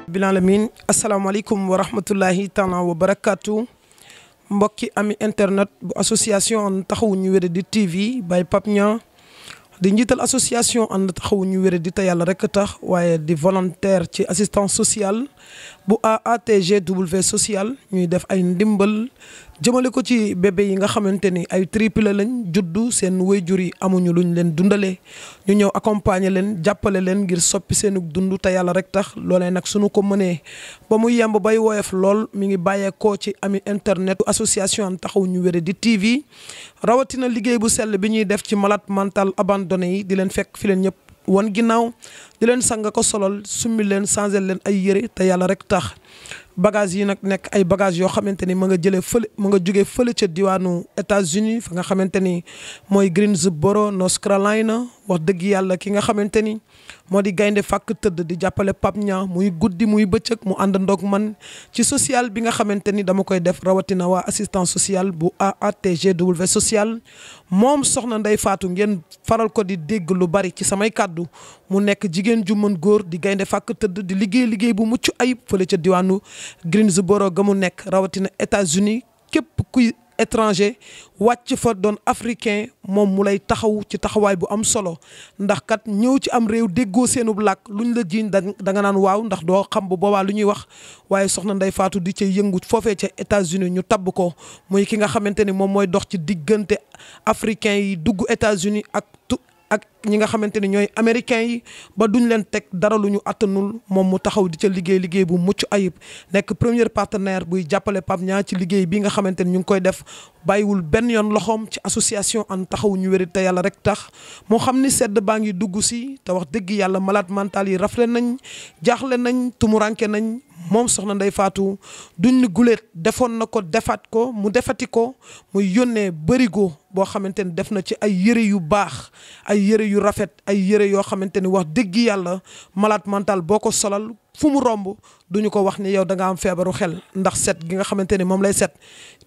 Bilalamin asalaamaaleykum wa rahmatullahi taala wa barakaatu mbokki ami internet bu association ànd taxawu ñu wéradi TV by Pape Niang di njiital association ànd taxawu ñu wéradi te yàlla rek tax waaye di volontaire ci assistance sociale bu AATGW social ñuy def ay ndimbal jëmale ko ci bébé yi nga xamante ni ay triplé lañ juddu seen waajur yi amuñu luñ leen dundalee ñu ñëw accompagner leen jàppale leen ngir soppi seenu dund te yàlla rek tax loolee nag suñu ko mënee ba mu yemb bay woyof lool mi ngi bàyyeekoo ci ami internet association ànd taxawu ñu wéradi TV rawatina liggéey bu sell bi ñuy def ci malade mental abandonné yi di leen fekk fi leen ñëpp wan ginnaaw di leen sang ko solol summi leen changer leen ay yëre te yàlla rek tax bagage yi nag nekk ay bagage yoo xamante ni ma nga jógee fële ca diwaanu États-Unis fa nga xamante ni mooy Greensboro North Carolina wax dëgg yàlla ki nga xamante ni moo di gaynde fàkk tëdd di jàppale Pape Niang muy guddi muy bëccëg mu ànd ndoog man ci social bi nga xamante ni dama koy def rawatina waa assistance sociale bu AATGW social moom soxna Ndeye Fatou ngeen faral ko di dégg lu bari ci samay kàddu mu nekk jigéen ju mën góor di gaynde fàkk tëdd di liggéey bu mucc ayib fële ca diwaanu Greensboro ga mu nekk rawatina États-Unis képp kuy étranger wàcc fa doon africain moom mu lay taxaw ci taxawaay bu am solo ndax kat ñëw ci am réew déggoo seenub làkk luñ la jiiñ da nga naan waaw ndax doo xam bu boobaa lu ñuy wax waaye soxna Ndeye Fatou di ca yëngu foofee ca États-Unis ñu tabb ko muy ki nga xamante ni moom mooy dox ci diggante africain yi dugg États-Unis ak ñi nga xamante ni ñooy américains yi ba duñ leen teg dara lu ñu attanul moom mu taxaw di ca liggéey bu mucc ayib nekk premier partenaire buy jàppale Pape Niang ci liggéey bi nga xamante ni ñu ngi koy def bàyyiwul benn yoon loxoom ci association ànd taxawu ñu wéri te yàlla rek tax moo xam ni sedd baa ngi dugg si te wax dëgg yàlla malade mental yi rafle nañ jaaxle nañ tumuranke nañ moom soxna Ndeye Fatou duñ ni guléet defoon na ko defaat ko mu defati ko muy yónnee bërigo boo xamante ni def na ci ay yëre yu baax ay yëre yu rafet ay yëre yoo xamante ni wax dëgg yàlla malade mental boo ko solal fu mu romb duñu ko wax ni yow da nga am feebaru xel ndax set gi nga xamante ni moom lay set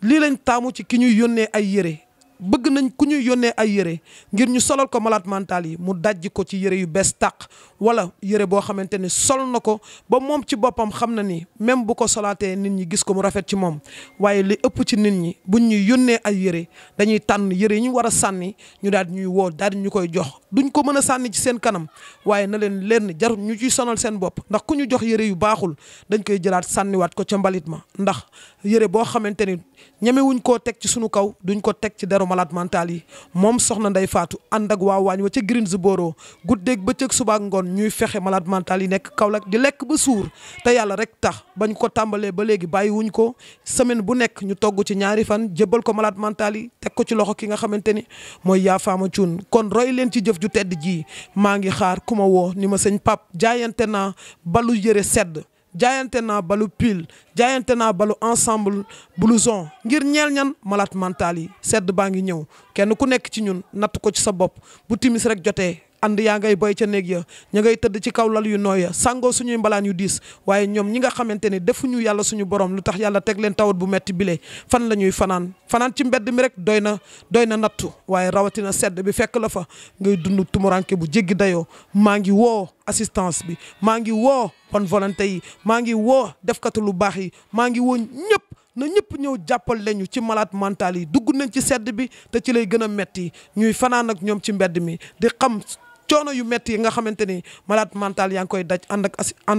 lii lañ taamu ci ki ñuy yónnee ay yëre bëgg nañ ku ñuy yónnee ay yëre ngir ñu solal ko malade mental yi mu dajj ko ci yëre yu bees tàq wala yëre boo xamante ni sol na ko ba moom ci boppam xam na ni même bu ko solaatee nit ñi gis ko mu rafet ci moom waaye li ëpp ci nit ñi buñ ñuy yónnee ay yëre dañuy tànn yëre yi ñu war a sànni ñu daal di ñuy woo daal di ñu koy jox duñ ko mën a sànni ci seen kanam waaye na leen lenn jarul ñu ciy sonal seen bopp ndax ku ñu jox yëre yu baaxul dañ koy jëlaat sànniwaat ko ca mbalit ma ndax yëre boo xamante ni ñemewuñ koo teg ci sunu kaw duñ ko teg ci deru malade mental yi moom soxna Ndeye Fatou ànd ak waa waañ wa ca Greensboro guddeeg bëccëg suba ak ngoon ñuy fexe malade mental yi nekk Kaolack di lekk ba suur te yàlla rek tax bañ ko tàmbalee ba léegi bàyyiwuñ ko semaine bu nekk ñu togg ci ñaari fan jébbal ko malade mental yi teg ko ci loxo ki nga xamante ni mooy yaa faama cuun kon roy leen ci jëf ju tedd ji maa ngi xaar ku ma woo ni ma sëñ Pape jaayante naa balu yëre sedd jaayante naa balu pile jaayante naa balu ensemble blouson ngir ñeel ñan malade mental yi sedd baa ngi ñëw kenn ku nekk ci ñun natt ko ci sa bopp bu timis rek jotee and yaa ngay boy ca néeg ya ña ngay tëdd ci kaw lal yu nooy ya sàngoo suñuy mbalaan yu diis waaye ñoom ñi nga xamante ne defuñu yàlla suñu borom lu tax yàlla teg leen tawat bu metti bile fan la ñuy fanaan ci mbedd mi rek doy na nattu waaye rawatina sedd bi fekk la fa ngay dund tumuranke bu jéggi dayoo maa ngi woo assistance bi maa ngi woo bonne volonté yi maa ngi woo defkatu lu baax yi maa ngi woo ñëpp na ñëpp ñëw jàppal lañu ci malade mental yi dugg nañ ci sedd bi te ci lay gën a metti ñuy fanaan ak ñoom ci mbedd mi di xam coono yu metti yi nga xamante ni malade mental yaa ngi koy daj ànd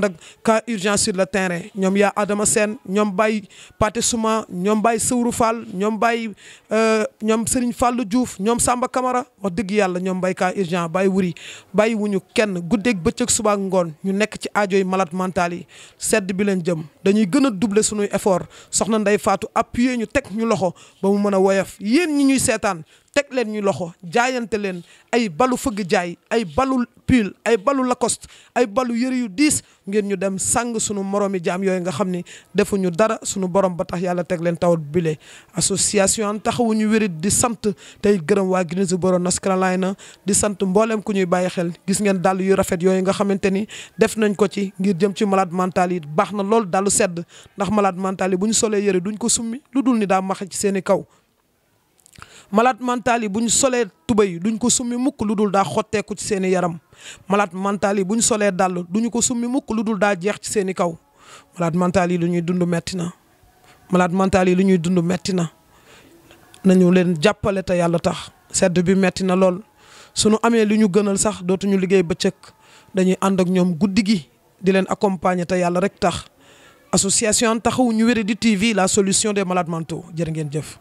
ak cas urgence sur le terrain ñoom yaa Adama Sène ñoom Baye Paté Souma ñoom Baye Sëwru Fall ñoom Serigne Fallou Diouf ñoom Samba Camara wax dëgg yàlla ñoom Baye cas urgent Baye wuri bàyyi wuñu kenn guddeeg bëccëg suba ak ngoon ñu nekk ci aajo yi malade mental yi sedd bi leen jëm dañuy gën a doubler suñuy effort soxna Ndeye Fatou appuyer ñu teg ñu loxo ba mu mën a woyof yéen ñi ñuy seetaan teg leen ñu loxo jaayante leen ay balu fëgg jaay ay balu pull ay balu Lacoste ay balu yëre yu diis ngeen ñu dem sang sunu moroomi jaam yooyu nga xam ni defuñu dara sunu borom ba tax yàlla teg leen tawat bile. association taxawu ñu wérit di sant tey gërëm waa Greensboro North Carolina di sant mboolem ku ñuy bàyyi xel gis ngeen dàll yu rafet yooyu nga xamante ni def nañ ko ci ngir jëm ci malade mental yi baax na lool dalu sedd ndax malade mental yi bu ñu solee yëre duñ ko summi lu dul ni daa maxe ci seen i kaw. malade mental yi bu ñu solee tubéy duñ ko summi mukk lu dul daa xotteeku ci seen i yaram malade mental yi bu ñu solee dàll duñu ko summi mukk lu dul daa jeex ci seen i kaw malade mental yi lu ñuy dund metti na malade mental yi lu ñuy dund metti na nañu leen jàppale te yàlla tax sedd bi metti na lool suñu amee lu ñu gënal sax dootuñu liggéey bëccëg dañuy ànd ak ñoom guddi gi di leen accompagner te yàlla rek tax association Taxawu ñu Wéradi TV la solution des malades mentaux jërë ngeen jëf.